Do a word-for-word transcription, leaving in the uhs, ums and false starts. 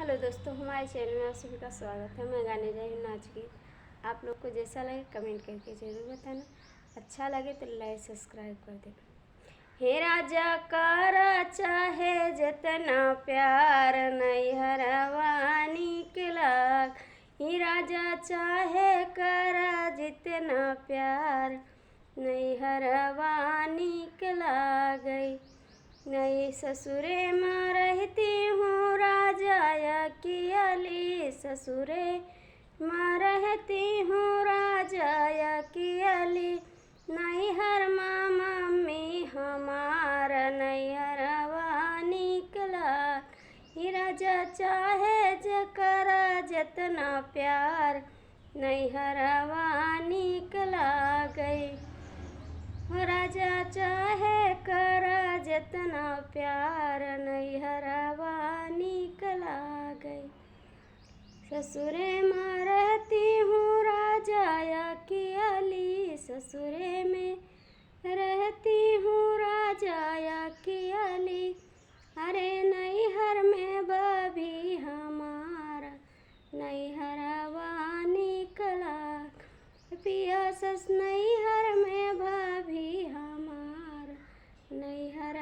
हेलो दोस्तों, हमारे चैनल में आप सभी का स्वागत है। मैं गाने जा रही हूँ नाच गीत। आप लोग को जैसा लगे कमेंट करके ज़रूर बताना, अच्छा लगे तो लाइक सब्सक्राइब कर देना। हे राजा करा चाहे जितना प्यार, नैहरवा नीक लाग। हे राजा चाहे करा जितना प्यार, नैहरवा नीक लागै। नई ससुरे मा रहती हूँ राजा अकेली, ससुरे मा रहती हूँ राजा अकेली। नैहर मा मम्मी हमार, नैहरवा नीक लाग। हे राजा चाहे जकरा जितना प्यार, नैहरवा नीक लागै। हो राजा चाहे करा जितना प्यार, नैहरवा नीक लागै। ससुरे मा रहती हूँ राजा अकेली, ससुरे में रहती हूँ राजा अकेली। अरे नैहर में भाभी हमार, नैहरवा नीक लाग। पिया सस नैहर में भाभी हमार, नैहर